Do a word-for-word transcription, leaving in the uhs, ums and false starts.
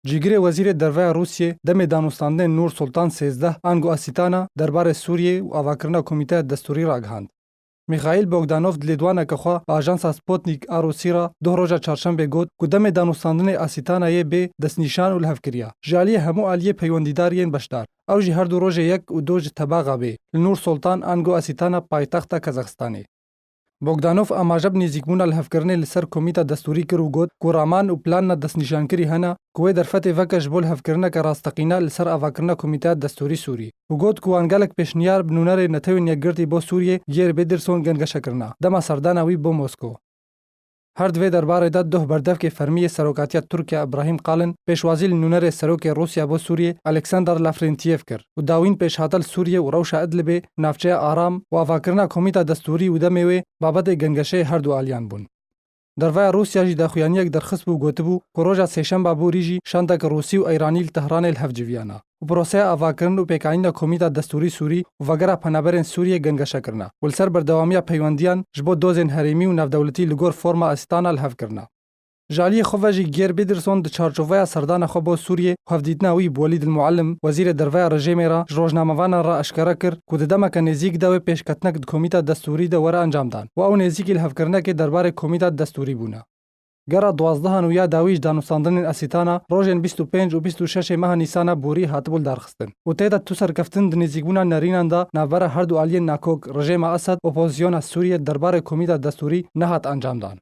Cîgirê Wezîrê Derve ya Rûsiyê demê danûstandinên Nûr Sultan sêzdeh ango Asîtana derbarê Sûriyê û avakirina Komîteya Destûrî ragihand. Mîxaîl Bogdanov di lêdwaneke xwe bi ajansa Sputnik a Rûsî re doh roja çarşembê got ku demê danûstandinê Asîtana yê bê destnîşan û lihevkiriya. Ji aliyê hemû aliyê peywendîdar yên beşdar. Ew jî her du rojê yek û du ji Tebaxa bê li Nûr Sultan ango Asîtana paytexta Kazaxistanê. Bogdanov amaje bi nêzîkbûna lihevkirinê li ser Komîta Destûrî kir û got ku raman û planna destnîşankirî hene ku wê derfetê veke ji bo lihevkirineke rasteqîne li ser avakirina Komîteya Destûrî Sûrî û got ku wan gelek pêşniyar bi nûnerê Netewên Yekgirtî bo Sûriyê Geir Pederson gengeşe kirina dema serdana wî bo Mosko. Her di vê derbarê de doh berdevkê fermî yê Serokatiya Tirkiye Îbrahîm Kalin pêşwazî li nûnerê Serokê Rûsya bo Sûriyê Alexander Lavrentiev kir û dawîn pêşhate li Sûriyê û rewşa Idlibê, navçeya aram û avakirina Komîta Destûrî û demê wê babetê gengeşeyê her du aliyan bûn. Derveya Rûsya jî daxuyaniyek derxistbû û gotibû ku roja sêşemba borî jî şandeke Rûsî û Eyranî li Tehranê li hev civiyana û proseya avakirin û pêkanîna Komîta Destûrî Sûrî û Vegera Penaberên Sûriyê gengeşe kirine û li ser berdewamiya peywendiyan ji bo dozên herêmî û navdewletî li gor forma Asîtana li hev kirine. Ji aliyê xwe ve jî Geir Pederson di çarçoveya serdana xwe bo Sûriyê û hevdîtina wî bi Welîd el Muallim, wezîrê derveya rejêmê re ji rojnamevanan re eşkere kir ku di demeke nêzîk de wê pêşketinek di Komîta Destûrî de were encamdan û ew nêzîkî lihevkirinekê derbarê Komîta Destûrî bûne. Gera duwazdeh û ya dawî ji danûstandinên Asîtana rojên bîst û pênc û bîst û şeş ê meha Nîsana borî hatibû lidarxistin û tê de tu serkeftin di nêzîkbûna nerînan de navbera her du aliyên nakok, rejêma Esed, opozisyona Sûriyê derbarê Komîta Destûrî nehat encamdan.